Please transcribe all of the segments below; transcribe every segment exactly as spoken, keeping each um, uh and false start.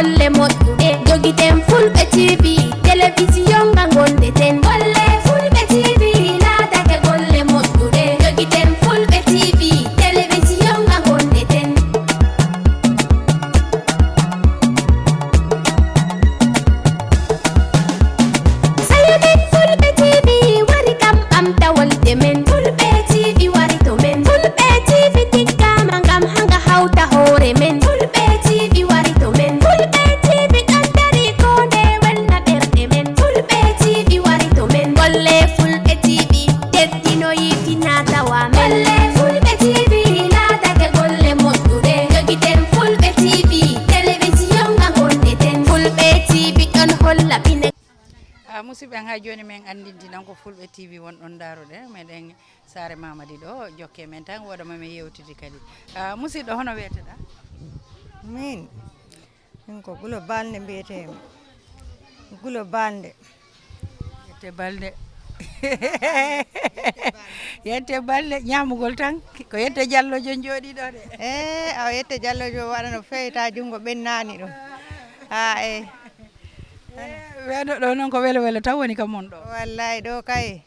Golle moƴƴuɗe jogiten Fulɓe T V, telewisiyon nga ngonɗeten. Golle Fulɓe T V laatake golle moƴƴuɗe jogiten Fulɓe T V, telewisiyon nga ngonɗeten. Sayo men Fulɓe T V wari kam ɓamta wolde men. Fulɓe T V wari to men. Fulɓe T V tiggama ngam hanga hawta hoore men. Fulɓe T V wari to men. Fulɓe T V ɗon dari ko nde welna ɓerɗe men. Fulɓe T V wari to men. Golle Fulɓe T V teddinoyi fina tawa men. Golle Fulɓe T V laatake golle moƴƴuɗe. Jogiten Fulɓe T V, telewisiyon nga ngonɗeten. Fulɓe T V ɗon holla pine. Ah, musidɓe, haa jooni men anndinti noon ko Fulɓe T V wonɗon ndaarude. Meɗen saare Mamadi ɗo, jokke men tan, wooda mo men yewtidi kadi. Ah, musidɗo, hono weeteɗaa? Min, min ko Gulo Balde mbiyetee mi. Gulo Balde. Yette Balde. Yette Balde, ñaamugol tan, ko Yette Jallo jon jooɗii ɗo de. Eh, awa Yette Jallo jon waɗa no feewta junngo ɓennaani ɗum. Ah, eh. Eh, weeɗo ɗo noon ko welo welo taw woni ka mon ɗo. Wallay ɗo kay,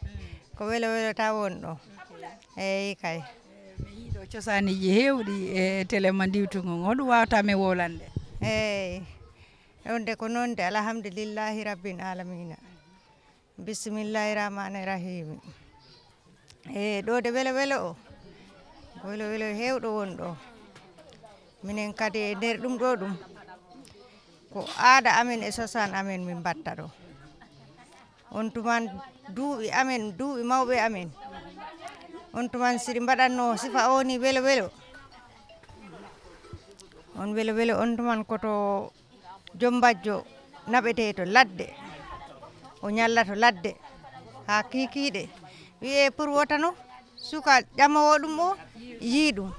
ko welo welo taw won ɗo. Eeyi kay. Mi yii ɗo cosaaniiji heewɗi e télé ma ndiwtungo ngon. Hoɗum waawata men wowlande? Eeyi. Wonde ko noon de, alhamdulillahi rabbil alamina. Bismillahi rahmani rahimi. E ɗo de welo welo o, welo welo heewɗo won ɗo. Minen kadi e nder ɗum ɗo ɗum, ko aada amen e cosaan amen min mbatta ɗo. On tuman duuɓi amen, duuɓi mawɓe amen. On tuman siɗi mbaɗatno sifa o ni welo welo. On welo welo on tuman koto joom bajjo naɓetee to ladde, o ñalla to ladde haa kiikiiɗe, wiyee pour wota no suka ƴamowo ɗum o yii ɗum,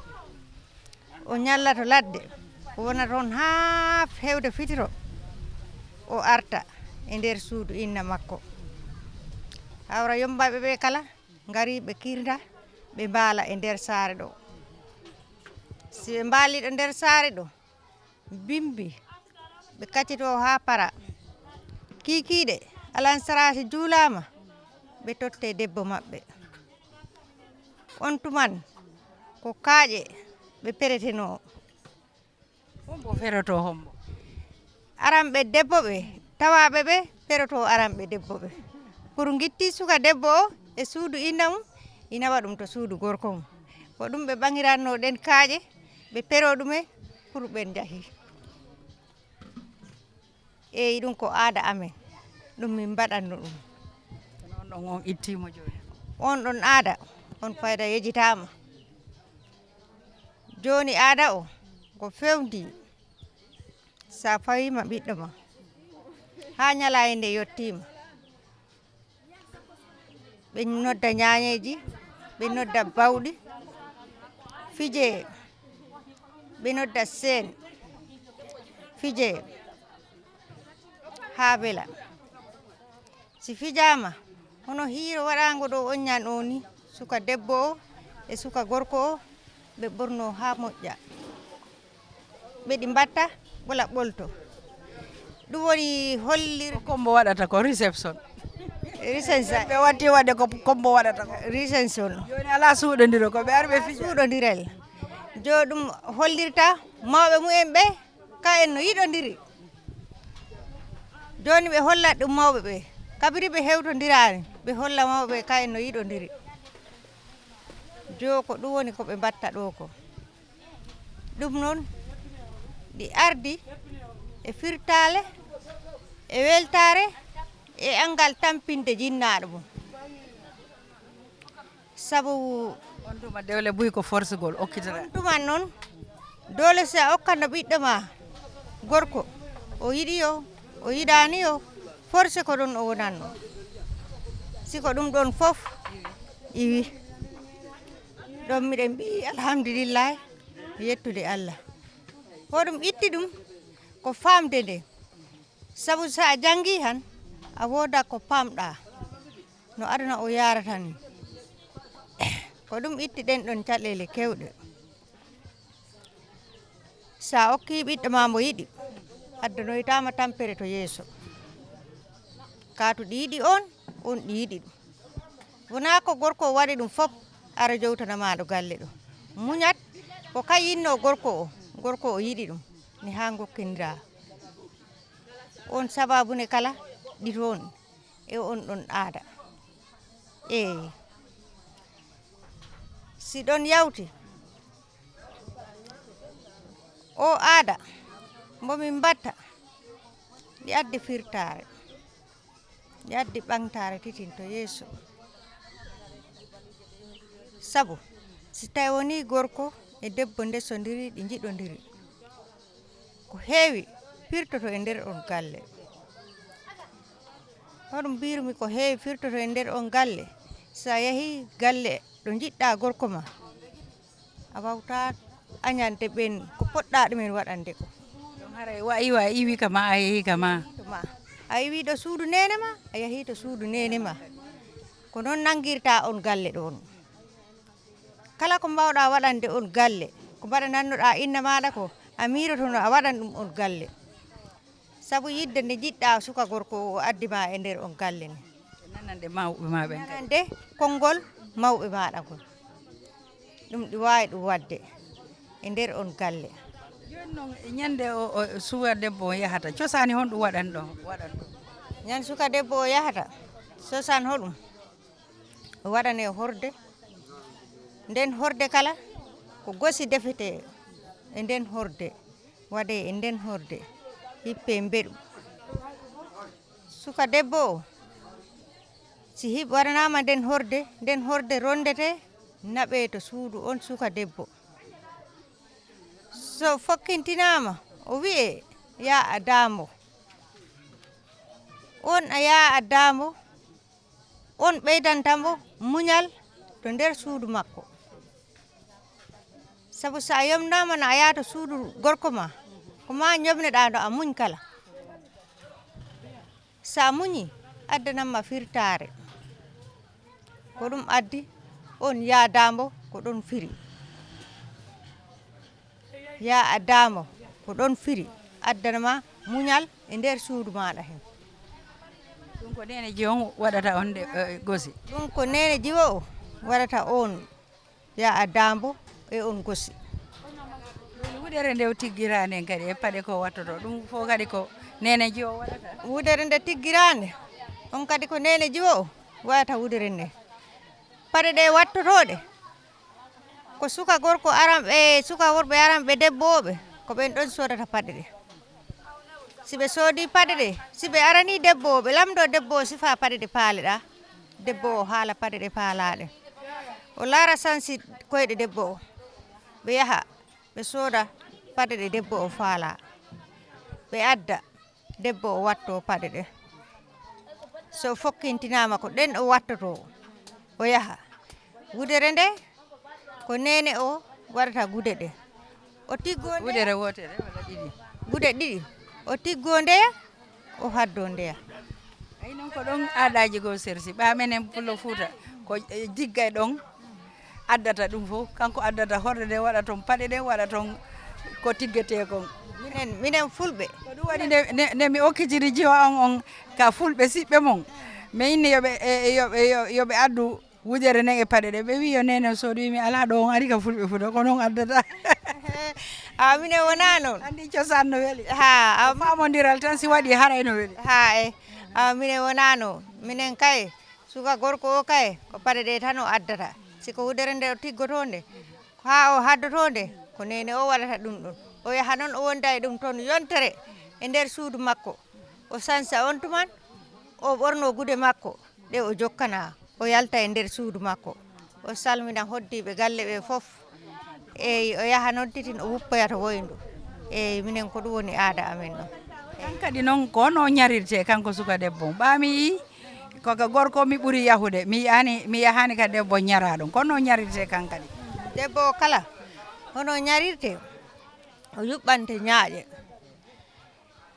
o ñalla to ladde, o wona toon haa heewde fitiro, o arta e nder suudu inna makko. Hawra yommbaaɓe ɓe kala ngarii ɓe kirda, ɓe mbaala e nder saare ɗo. Si ɓe mbaalii ɗo nder saare ɗo, bimbi, ɓe kaccitoo haa para. Kiikiiɗe, alansaraasi juulaama, ɓe tottee debbo maɓɓe. On tuman, ko kaaƴe ɓe peretenoo. Hombo ferotoo hombo? Aranɓe debbo ɓe, tawaaɓe ɓe, perotoo aranɓe debbo ɓe. Pour ngittii suka debbo o e suudu inna mum, inawa ɗum to suudu gorko mum. Ko ɗum ɓe ɓaŋiratnoo ɗen kaaƴe, ɓe peroo ɗume, pour ɓen njahii. Eeyi, ɗum ko aada amen, ɗum min mbaɗatno ɗum. Kono on ɗon on ittiimo jooni? On ɗon aada, on fayda yejitaama. Jooni aada o, ko fewndii, so a fawiima ɓiɗɗo ma, haa ñalaa e nde yottiima, ɓe nodda ñaañeeji, ɓe nodda bawɗi, fijee, ɓe nodda seen, fijee haa wela. Si fijaama, hono hiiro waɗaango ɗo on ñan o ni, suka debbo o e suka gorko o, ɓe ɓorno haa moƴƴa. Ɓe ɗi mbatta, ɓola ɓolto. Ɗum woni hollir- Ko kombo waɗata ko reception. Reception. Ɓe watti waɗde ko kombo waɗata ko. Reception. Jooni alaa suuɗondiro, ko ɓe ari ɓe fija. Suuɗondiral. Jo ɗum hollirta mawɓe mumen ɓe, ka en no yiɗondiri. Jooni ɓe hollat ɗum mawɓe ɓe. Kabiri ɓe hewtondiraani, ɓe holla mawɓe ɓe ka en no yiɗondiri. Jo ko ɗum woni ko ɓe mbatta ɗo ko. Ɗum noon, ɗi ardi e firtaale, e weltaare, e anngal tampinde jinnaaɗo mum. Sabu on tuma dewle buy ko forsugol, okkitata. On tuma noon, dole si a okkanno ɓiɗɗo ma gorko, o yiɗi yo, o yiɗaani yo, forse ko ɗon o wonatno. Si ko ɗum ɗon fof iwi. Ɗon miɗen mbiyi alhamdulillahi, yettude Allah. Hoɗum itti ɗum ko faamde nde. Sabu so a janngii han, a wooda ko paamɗaa no aduna o yaarata ni. Ko ɗum itti ɗen ɗon caɗeele keewɗe. So a okkii ɓiɗɗo ma mbo yiɗi, addanoytaama tampere to yeeso. Kaatu ɗi yiɗi on, on ɗi yiɗi ɗum. Wonaa ko gorko o waɗi ɗum fof, ara jowtana maa ɗo galle ɗo. Muñat ko ka yinnoo gorko o, gorko o yiɗi ɗum. Ni haa ngokkindiraa. On sababu ne kala ɗi toon e on ɗon aada. Eey. Si ɗon yawti, o aada mbo min mbatta, ɗi addi firtaare, ɗi addi ɓaŋtaare titin to yeeso. Sabu, si tawi wonii gorko e debbo ndesondiri, ɗi njiɗondiri, ko heewi firtoto e nder on galle. Hoɗum mbirumi ko heewi firtoto e nder on galle? So a yahii galle ɗo njiɗɗaa gorko ma, a wawta añande ɓen ko poɗɗaa ɗumen waɗande ko. Ɗum haray wa iwa a iwi ka ma a yehi ka ma. To ma, a iwi ɗo suudu neene ma, a yahii to suudu neene ma. Ko noon nanngirta on galle ɗoon. Kala ko mbaawɗaa waɗande on galle, ko mbaɗanannoɗaa inna maaɗa ko, a miilotono a waɗan ɗum on galle. Sabu yiɗde nde njiɗɗaa suka gorko o addi ma e nder on galle ne. Nanande mawɓe ma ɓen kadi. Nanande konngol mawɓe maaɗa ngol. Ɗum ɗi waawi ɗum waɗde e nder on galle. Jooni noon, e ñande o, o suka debbo o yahata, cosaani honɗum waɗan ɗo, waɗan ɗo? Ñande suka debbo o yahata, cosaan hoɗum? O waɗane horde. Nden horde kala ko gosi defete e nden horde, waɗe e nden horde, hippe mbeɗu. Suka debbo o, si hiɓ-, waɗanaama nden horde, nden horde rondete naɓe to suudu on suka debbo. So fokkintinaama, o wi'e, "Yaa a daambo." On a yaa a daambo, on ɓeydanta mbo muñal to nder suudu makko. Sabu so a yomnaama no a yaha to suudu gorko ma, ko ma ñomneɗaa no a muñ kala. So a muñi, addanan ma firtaare. Ko ɗum addi on yaadaambo ko ɗon firi. Yaa a daamo ko ɗon firi addana ma muñal e nder suudu maaɗa heen. Ɗum ko neene jiwo waɗata on de, eh, gosi. Ɗum ko neene jiwo o waɗata on yaa a daambo e on gosi. Ɗum wudere nde o tiggiraa nden kadi e paɗe ko wattoto. Ɗum fof kadi ko neene jiwo waɗata. Wudere nde tiggiraa nde, on kadi ko neene jiwo o waɗata wudere nde. Paɗe ɗe wattotooɗe, ko suka gorko aranɓe, suka worɓe aranɓe debbooɓe, ko ɓen ɗon sodata paɗe ɗe. Si ɓe soodii paɗe ɗe, si ɓe aranii debbo o, ɓe lamndoo debbo o sifaa paɗe ɗe paaleɗaa, debbo o haala paɗe ɗe paalaaɗe. O laara sansi koyɗe debbo o. Ɓe yaha, ɓe sooda paɗe ɗe debbo o faalaa. Ɓe adda, debbo o wattoo paɗe ɗe. So fokkintinaama ko ɗen o wattotoo, o yaha. Wudere nde, ko neene o waɗata gude ɗe. O tiggoo ndeya. Wudere wootere walla ɗiɗi? Gude ɗiɗi. O tiggoo ndeya, o haddoo ndeya. Ay, non ko ɗon aadaaji goo sersi. Ɓaa menen Pullo Fuuta, ko, eh, jiggay ɗon addata ɗum fof. Kanko addata horde nde, waɗa toon paɗe ɗe, waɗa toon ko tiggetee kon. Minen, minen Fulɓe. Ko ɗum waɗi nde, nde, nde mi okkitiri jiwa on, on ka Fulɓe siɓɓe mon. Mi inni yo ɓe, e, e, yo ɓe, yo, yo ɓe addu wudere nden e paɗe ɗe. Ɓe wi yo neene soodu, wi mi alaa ɗo on ari ka Fulɓe Fuuta, ko noon addata. A, minen wonaa noon. Anndi cosaan no weli. Ha, a, ko faamondiral tan si waɗi haray no weli. Ha, e. A, minen wonaa noon. Minen kay, suka gorko o kay, ko paɗe ɗe tan o addata. Si ko wudere nde o tiggotoo nde, haa o haddotoo nde, ko neene o waɗata ɗum ɗon. O yaha noon, o wonda e ɗum toon yontere e nder suudu makko. O sansa on tuman, o ɓornoo gude makko ɗe o jokkanaa, o yalta e nder suudu makko. O salmina hoddiiɓe galle ɓe fof. Eey, o yaha noon titin, o wuppoya to woyndu. Eey, minen ko ɗum woni aada amen ɗo. Eey. Kan kadi noon, ko hono ñarirte kanko suka debbo? Ɓaa mi yii, ko ka gorko mi ɓuri yahude. Mi yiyaani, mi yahaani ka debbo ñaraaɗo. Ko hono ñarirte kan kadi? Debbo o kala, hono ñarirte, o yuɓɓante ñaaƴe.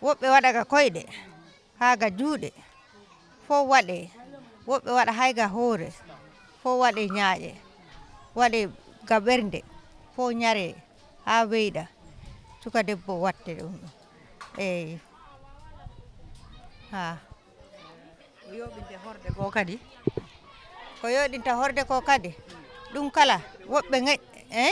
Woɓɓe waɗa ka koyɗe, haa ga juuɗe, fof waɗee. Woɓɓe waɗa hay ga hoore, fof waɗee ñaaƴe. Waɗee ga ɓernde, fof ñaree haa weyɗa. Suka debbo watte ɗum ɗo. Eyi. Ha. Ko yoɓinte horde ko kadi? Ko yoɗinta horde ko kadi? Ɗum kala, woɓɓe ŋe-, eh?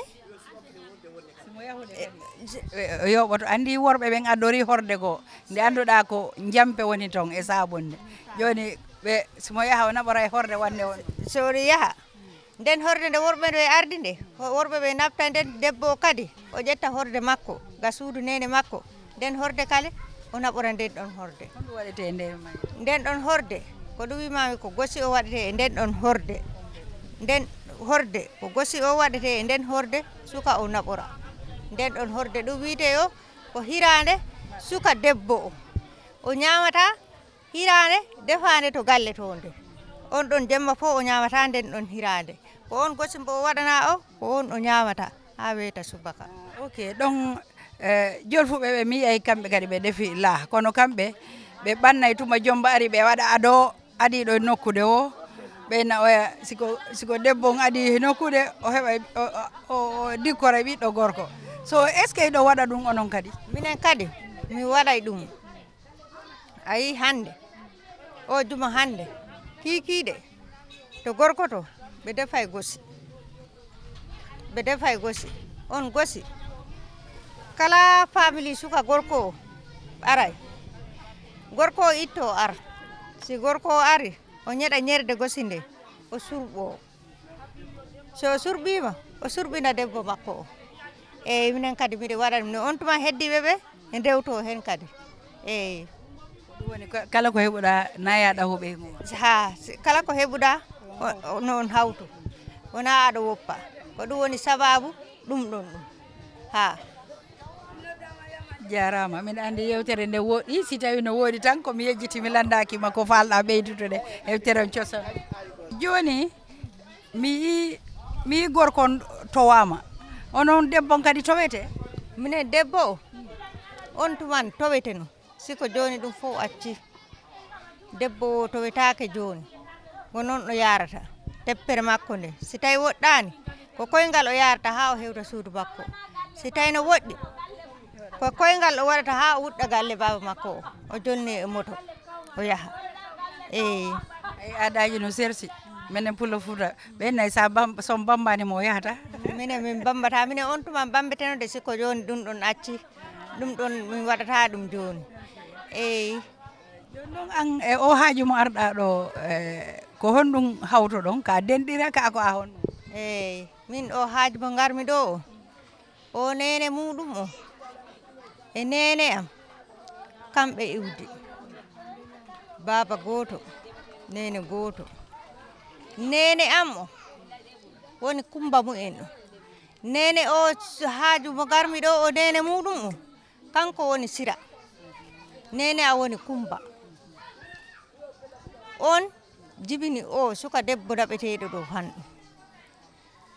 Simo yahude kadi? Eh, si- Eh, yoɓoto. Anndi worɓe ɓen addori horde ko nde annduɗaa ko njampe woni toon e saabunde. Jooni ɓe, simo yaha o naɓora e horde wannde on. So oɗo yaha, nden horde nde worɓe ɓe ardi nde, ho-, worɓe ɓe naɓta nden, debbo o kadi, o ƴetta horde makko, ga suudu neene makko. Nden horde kala, o naɓora nden ɗon horde. Ko ɗum waɗetee nde may? Nden ɗon horde, ko ɗum wimaami ko gosi o waɗetee e nden ɗon horde. Nden horde, ko gosi o waɗetee e nden horde, suka o naɓora. Nden ɗon horde ɗum wiyetee o ko hiraande suka debbo o. O ñaamata hiraande defaande to galle to nde. On ɗon jemma fof o ñaamata nden ɗon hiraande. Ko on gosi mbo o waɗana o, ko on o ñaamata haa weeta subaka. Ok, ɗon, eh, jolfuɓe ɓe mi yiyay kamɓe kadi ɓe defi laa, kono kamɓe ɓe ɓannay tuma jomba ari ɓe waɗa ado adi ɗo nokkude o, ɓe na oya siko, siko debbo on adi nokkude o heɓa o, o, o, o dikkora ɓiɗɗo gorko. So est-ce que ɗo waɗa ɗum onon kadi? Minen kadi mi waɗay ɗum. A yii hannde, o juma hannde, kiikiiɗe to gorko to, ɓe defay gosi. Ɓe defay gosi. On gosi, kala famili suka gorko o aray. Gorko o itto o ar. Si gorko o ari, o ñeɗa ñerde gosi nde, o surɓo. So o surɓiima, o surɓina debbo makko o. Eeyi, minen kadi miɗo waɗa ɗum ne. On tuma heddiiɓe ɓe, e ndewtoo heen kadi. Eeyi. Ɗum woni ka-, kala ko heɓuɗaa, nayaa ɗahuɓe e mum. Haa, si-, kala ko heɓuɗaa, o, o, no on hawtu. Wonaa aɗa woppa. Ko ɗum woni sabaabu ɗum ɗon ɗum. Haa. Jaaraama. Miɗa anndi yewtere nde woɗɗi, si tawii no woɗɗi tan, ko mi yejjiti, mi lanndaaki ma ko faalɗaa ɓeydude nde. Yewtere on cosam. Jooni, Mi yii, mi yii gorko on towaama. Onon debbo on kadi towete? Minen debbo o, on tuman towete no. Siko jooni ɗum fof acci. Debbo o towetaake jooni. Ko noon o yaarata. Teppere makko nde. Si tawi woɗɗaani, ko koyngal o yaarata haa o hewta suudu makko. Si tawi no woɗɗi, ko koyngal o waɗata haa o wuɗɗa galle baaba makko o. O jolni e moto, o yaha. Eeyi. Ay, aadaaji no sersi. Minen Pullo Fuuta, ɓeen nay sa bam-, so on bambaani mo o yahata. Minen min bambata, minen on tuma bambeteno de, sikko jooni ɗum ɗon acci. Ɗum ɗon min waɗata ɗum jooni. Eeyi. Jooni noon an e o haaju mo arɗaa ɗo, e, ko honɗum hawtoɗon? Ka denɗira ka ko a honɗum? Eeyi, min o haaju mo ngarmi ɗo o. O neene muuɗum o e neene am, kamɓe iwdi. Baaba gooto, neene gooto. Neene am o woni Kummba mumen o. Neene o s-, haaju mo ngarmi ɗo o neene muuɗum o, kanko woni Sira. Neene am woni Kummba. On jibini o suka debbo naɓeteeɗo ɗo hanɗo.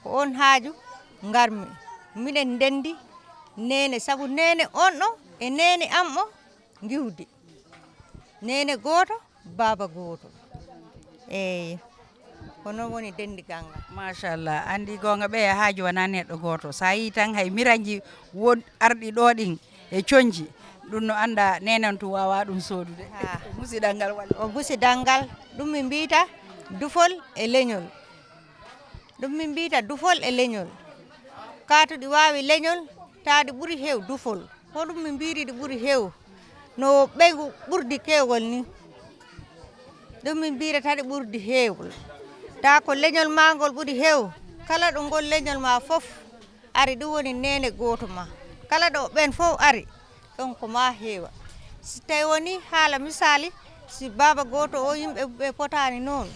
Ko on haaju ngarmi. Miɗen ndenndi neene, sabu neene on ɗo e neene am o ngiwdi. Neene gooto, baaba gooto. Eeyi. Ko noon woni denndigal ngal. Machallah. Anndi goonga ɓeya haaju wonaa neɗɗo gooto. So a yii tan hay miranji won arɗi ɗo ɗin e coñji, ɗum no annda neene on tun waawaa ɗum soodude. Haa. Musidal ngal walla? O musidal ngal, ɗum min mbiyta dufol e leñol. Ɗum min mbiyta dufol e leñol. Kaatuɗi waawi leñol, taa ɗi ɓuri heew dufol. Ko ɗum min mbiyri ɗi ɓuri heew. No ɓeyngu ɓurdi keewol ni. Ɗum min mbiyra taa ɗi ɓurdi heewol. Taa ko leñol maa ngol ɓuri heew. Kala ɗo ngol leñol maa fof ari, ɗum woni neene gooto maa. Kala ɗo ɓeen fof ari, ɗon ko maa heewa. Si tawi woni haala misaali, si baaba gooto o yimɓe ɓe potaani noon,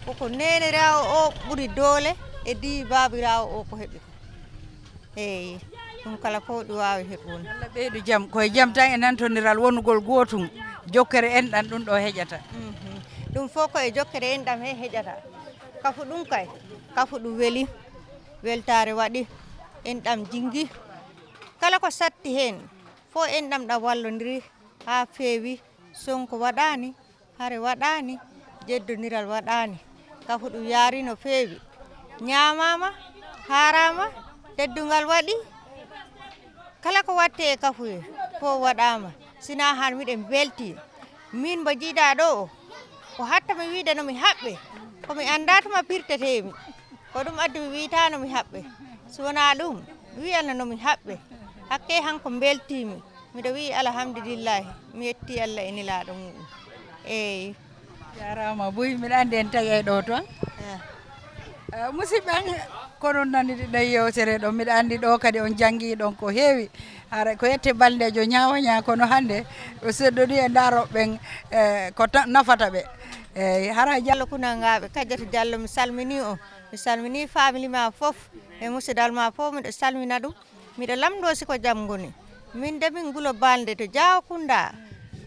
koko neeniraawo o ɓuri doole e diwi baabiraawo o ko heɓi ko. Eeyi, ɗum kala fof ɗi waawi heɓude. Allah ɓeydu jam. Ko e jam tan e nantondiral wonugol gootum. Jokkere enɗam ɗum ɗo heƴata. Mhm. Ɗum fof ko e jokkere enɗam he heƴata. Kafu ɗum kay, kafu ɗum weli. Weltaare waɗi, enɗam jinngi. Kala ko satti heen, fof enɗam ɗam wallondiri haa feewi. Sonko waɗaani, hare waɗaani, jeddondiral waɗaani. Kafu ɗum yaari no feewi. Ñaamaama, haaraama, teddungal waɗi. Kala ko waɗtee e kafuye, fof waɗaama. Sinaa han miɗen mbeltii. Miin mbo njiiɗaa ɗoo o, ko hatta mi wiide no mi haɓɓe, ko mi anndaa tuma pirtetee-mi. Ko ɗum addi mi wiytaano mi haɓɓe. Si wonaa ɗum, mi wiyanno no mi haɓɓe. Hakkee han ko mbeltii-mi. Miɗo wi'i alhamdulillahi, mi yettii Allah e nelaaɗo mu'um. Eey. Jaaraama buy, miɗa anndi en taƴay ɗoo toon. Eh, musidɓe am, kono nani ɗiɗo yewtere ɗo, miɗa anndi ɗo kadi on janngi ɗon ko heewi. Hara ko yette baldeejo ñaawa ñaa, kono hannde o seddoni e ndaaro ɓen, eh, ko ta- nafata ɓe. Eey, hara Diallo. Kunangaaɓe, Kadiata Diallo, mi salminii on. Mi salminii famille ma fof, e musidal ma fof, miɗo salmina ɗum. Miɗo lamndoo si ko jam ngoni. Min de min gulo balde to Diaw Kounda.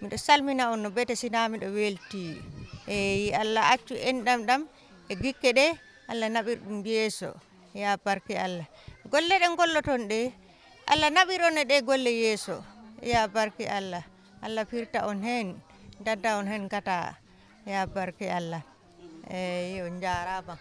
Miɗo salmina on no bete sinaa miɗo weltii. Eey, Allah accu enɗam ɗam e gikke ɗe, Allah naɓir ɗum yeeso. Yaa barke Allah. Golle ɗe ngolloton ɗe, Allah naɓir on e ɗe golle yeeso. Yaa barke Allah. Allah firta on heen, dadda on heen gata. Yaa barke Allah. Eey, on njaaraama.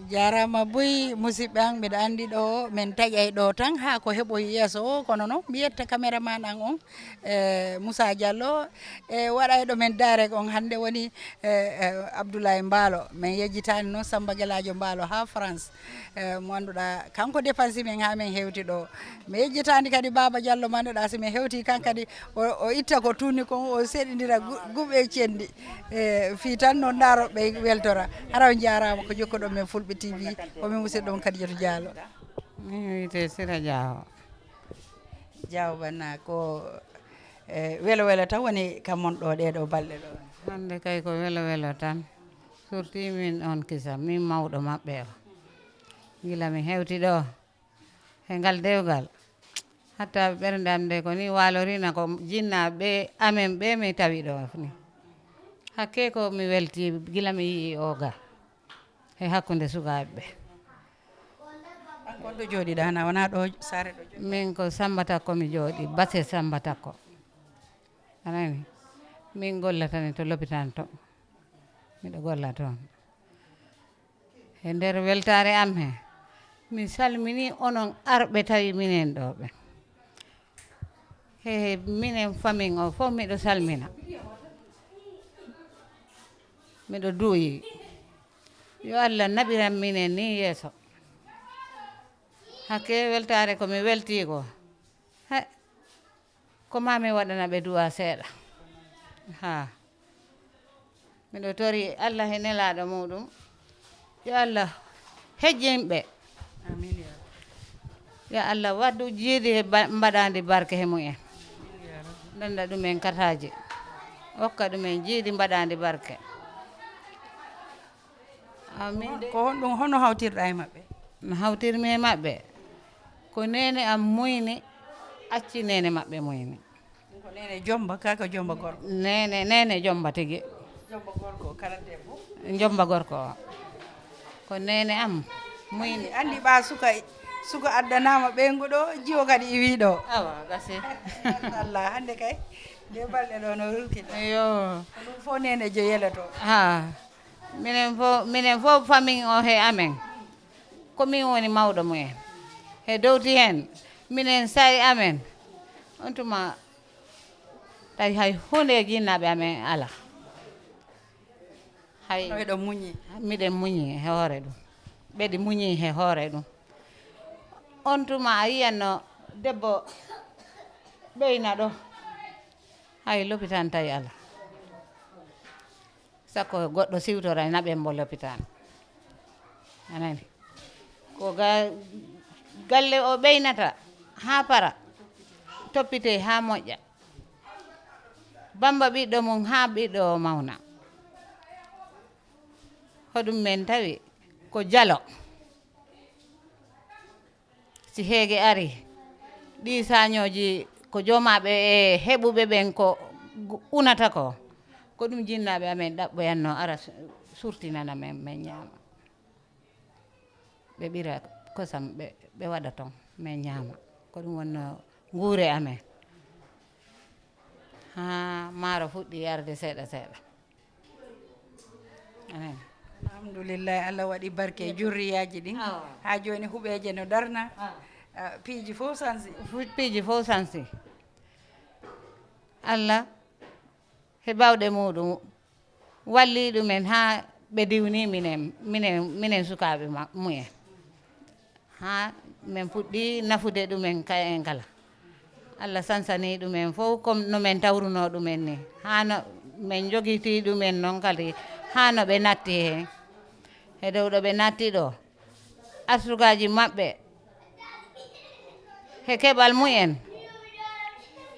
Jaaraama buy, musidɓe am, miɗa anndi ɗo men taƴay ɗo tan haa ko heɓoy yeeso o, kono noon mi yetta caméraman an on, e Moussa Diallo, e waɗay ɗo men direct on hannde woni, e, e Abdoulaye Mbaalo. Men yejjitaani noon Samba Gelaajo Mbaalo haa France, e mo annduɗaa kanko defansi men haa men hewti ɗo. Mi yejjitaani kadi Baaba Diallo mo annduɗaa si men hewti kan kadi o, o itta ko tuuni kon o seɗindira gu- guɓe cenɗi. E fii tan noon ndaaro ɓe weltora. Hara on jaaraama ko jokkuɗon men Fulɓe T V, ko min musidɗo on Kadijatou Diallo. Min wiyetee Sira Diaw. Diaw Banna ko e welo welo tan woni ka mon ɗo ɗee ɗoo balɗe ɗo. Hannde kay ko welo welo tan. Surtout min on kisa, min mawɗo maɓɓe o. Gila mi hewti ɗo he ngal dewgal. Hatta ɓernde am nde ko ni waalorina ko jinnaaɓe amen ɓe mi tawi ɗo ni. Hakkee ko mi weltii gila mi yi'i o ga he hakkunde sukaaɓe ɓe. An kon to jooɗiɗaa, na wonaa ɗo saare ɗo jooɗi? Min ko Samba Takko mi jooɗi, base Samba Takko. A nani? Min gollatani to lopitaan to. Miɗo golla toon. He nder weltaare am he, mi salminii onon arɓe tawi minen ɗo ɓe. He minen famin o fof miɗo salmina. Miɗo duuyi. Yo Allah naɓiran minen ni yeeso. Hakke weltaare ko mi weltii ko. He, ko maa mi waɗana ɓe du'a seeɗa. Ha. Miɗo tori Allah he nelaaɗo muɗum. Yo Allah hejjin ɓe. Amin ya. Yo Allah waddu jiidi he ba- mbaɗaandi barke he mumen. Danda ɗumen kataaji. Okka ɗumen jiidi mbaɗaandi barke. Amin. Ko honɗum, hono hawtirɗa e maɓɓe? No hawtirmi e maɓɓe ko neene am muyni, acci neene maɓɓe muyni. Ko neene jomba, ka ko jomba gorko. Neene, neene jomba tigi. Jomba gorko kala debbo. Jomba gorko o ko neene am muyni. Andi ɓa suka, suka addanama ɓeyngu ɗo, jiwo kadi iwi ɗo. Awa gasi. Allah, hande kay nde balɗe ɗo no rulkita. Yo. Ko ɗum fof neene je yeloto. Ha. Minen fof, minen fof famin o he amen. Ko min woni mawɗo mumen. He dowti heen, minen sa'i amen. On tuma tawi hay huunde e jinnaaɓe amen alaa. Hay. Kono eɗon muñi. Miɗen muñi he hoore ɗum. Ɓeɗi muñi he hoore ɗum. On tuma a yiyanno debbo ɓeyna ɗo. Hay lopitaan tawi alaa. Sakko goɗɗo siwtora naɓen mbo lopitaan. Anani? Ko ga galle o ɓeynata haa para, toppitee haa moƴƴa. Bamba ɓiɗɗo mum haa ɓiɗɗo o mawna. Hoɗum men tawi ko jalo. Si heege ari, ɗi saañooji ko joomaaɓe e heɓuɓe ɓen ko unata ko, ko ɗum jinnaaɓe amen ɗaɓɓoyatnoo ara surtinana men, men ñaama. Ɓe ɓira kosam, ɓe waɗa ton, men ñaama. Ko ɗum wonnoo nguure amen. Haa maaro fuɗɗi yarde seeɗa seeɗa. Alhamdulillahi, Allah waɗi barke e jurriyaaji ɗin. Haa jooni huɓeeje no darna. Piiji fof sansi. Piiji fof sansi. Allah he bawɗe muɗum walli ɗumen haa ɓe diwni minen, minen, minen sukaaɓe ma-, mumen. Haa min puɗɗi nafude ɗumen ka'en kala. Allah sansani ɗumen fof comme no min tawruno ɗumen ni. Haa no min jogiti ɗumen noon kadi, haa no ɓe natti heen. He dow ɗo ɓe natti ɗo, arsugaji maɓɓe, he keɓal mumen,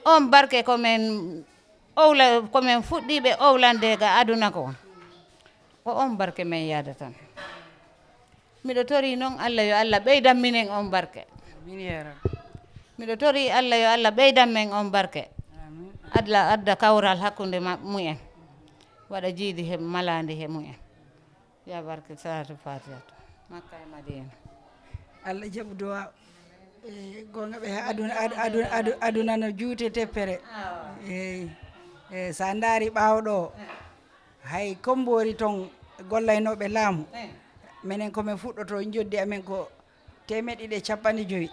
on barke ko min owla, ko min fuɗɗiiɓe owlande ga aduna ko, ko on barke min yaada tan. Miɗo tori noon Allah, yo Allah ɓeydan minen on barke. Amin ya Rabbi. Miɗo tori Allah, yo Allah ɓeydan men on barke. Amin. Adla adda kawral hakkunde ma-, mumen, waɗa jiidi he malaandi he mumen. Ya barke Salaatul Faatiha to Makka e Madiina. Allah jaɓu duwaaw. E, goonga ɓe, aduna, ad-, aduna, adu-, aduna no juute teppere. Awa. Eyi. E, so a ndaari ɓaawo ɗo, hay Kommboori toon gollaynooɓe laamu, menen ko men fuɗɗoto njoddi amen ko teemeɗɗe ɗiɗi e capanɗe joyi.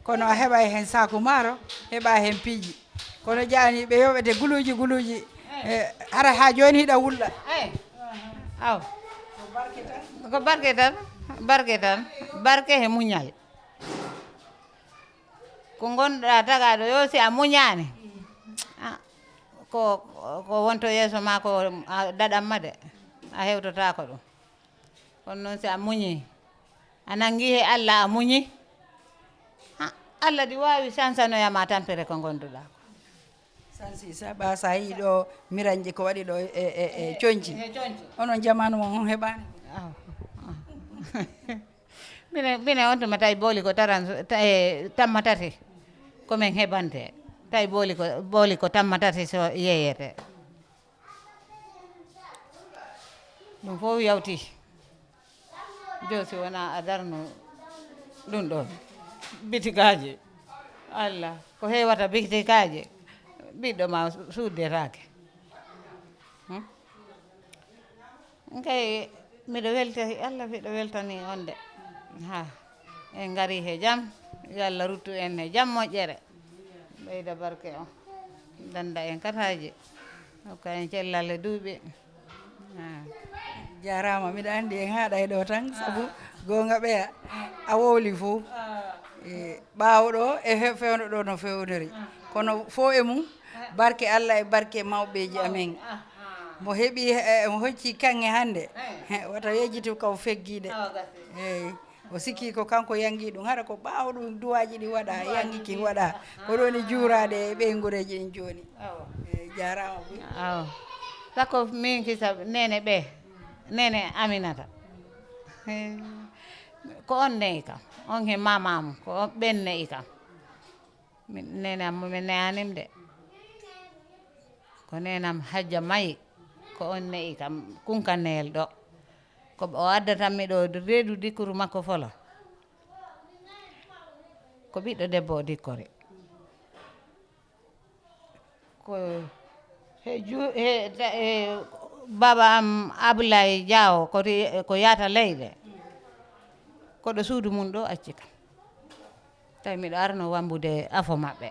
Kono a heɓa heen saaku maaro, heɓa heen piiji. Kono jaani ɓe yoɓete guluuji, guluuji. E, hara haa jooni hiɗa wulla. Eyi. Aw. Ko barke tan. Ko barke tan. Barke tan. Barke he muñal. Ko ngonɗaa tagaaɗo yo, si a muñaani, a, ko, ko wonto yeeso ma ko a daɗamma de, a hewtotaako ɗum. Kono noon si a muñii, a nanngi he Allah, a muñii, ha, Allah di waawi sansanoya ma tampere ko ngonduɗaa ko. Sansi, sa-, ba sa yii ɗo miranji ko waɗi ɗo e, e, e conci. He conci. Onon jamaanu mon on heɓaani? Aw, aw. Mine, mine on tuma tawi booli ko taran-, ta-, e, tamma tati. Ko men heɓante. Tawi booli ko, booli ko tamma tati so yeeyete. Ɗum fof yawti. Joo, si wonaa a darno ɗum ɗoon. Bitigaaji. Allah, ko heewata bitigaaji. Ɓiɗɗo ma suuddetaake. Hmm? Kay, miɗo welta, Allah, miɗo weltani on de. Ha, en ngari he jam, yo Allah ruttu en he jam moƴƴere. Ɓeyda barke on. Danda en kataaji. Hokka en cellal e duuɓi. Ha. Jaaraama, miɗo anndi en haaɗa e ɗo tan, sabu goonga ɓeya, a wowli fof. E, ɓaawo ɗo, e he-, fewndo ɗo no fewndori. Kono fof e mum, barke Allah e barke mawɓeeji amen. Mo heɓi, eh, mo hocci kaŋŋe hannde, eh, wata yejjitu kaw feggiide. Awa gasi. Eey. O sikki ko kanko yangi ɗum. Hara ko ɓaawo ɗum duwaaji ɗi waɗa, yangi ki waɗa. Ko ɗo ni juuraade e ɓeyngureeji ɗin jooni. Awa. Eey, jaaraama buy. Awa. Sako min kisa nene ɓe, nene Aminata. He. Ko on ne'i kam. On he mamamu. Ko on ɓen ne'i kam. Min, nene am, min ne'anim de. Ko nene am Hajja mayi, ko on ne'i kam, kunka neel ɗo. Ko o addata mi ɗo reedu dikkuru makko folo. Ko ɓiɗɗo debbo o dikkori. Ko he ju-, he, ta-, he baaba am Ablaye Diawo, ko ri-, ko yaata leyɗe. Ko ɗo suudu mum ɗo acci kam. Tawi miɗo arno wambude afo maɓɓe.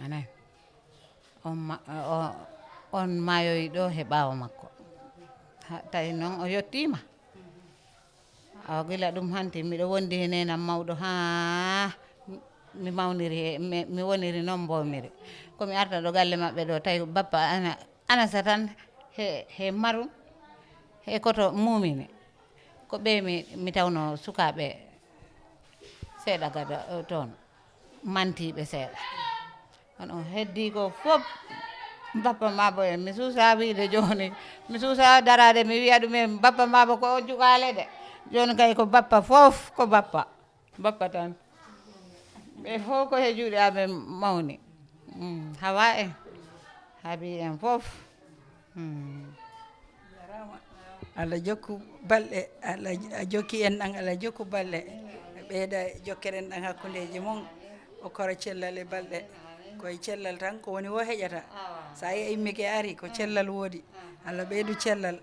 Anay. On ma-, o-, on maayoyi ɗo he ɓaawo makko. Ha, tawi noon o yettiima. Awa gila ɗum hanti, miɗo wondi he neenam mawɗo haa mi mawniri he, mi, mi woniri noon mboomiri. Ko mi arta ɗo galle maɓɓe ɗo, tawi bappa ana, ana sa tan he, he marum, he koto mumini. Ko ɓe mi, mi tawno sukaaɓe seeɗa gada, eh, toon, mantiiɓe seeɗa. Kono heddi ko fof, bappa ma bo en. Mi suusa wiide jooni, mi suusa daraade, mi wiya ɗumen, bappa ma bo ko o jugaale de. Jooni kay ko bappa fof, ko bappa. Bappa tan. Ɓe fof ko he juuɗe amen mawni. Mm, Hawa en, Habi en fof. Mm. Allah jokku balɗe, Allah j-, a jokki en ɗan, Allah jokku balɗe. Ɓeyda jokkeren ɗan hakkundeeji mon. O kora cellal e balɗe. Koye cellal tan, ko woni wo heƴata. Sa yi a immike ari, ko cellal woodi. Allah ɓeydu cellal.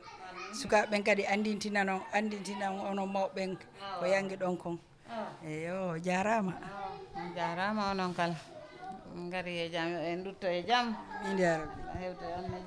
Sukaaɓe ɓen kadi anndintinan on, anndintinan onon mawɓe ɓen ko yangi ɗon kon. Eyo, jaaraama. On jaaraama onon kala. Ngari e jam, yo en ndutto e jam. Inde Rabbi. Hewto e on ne.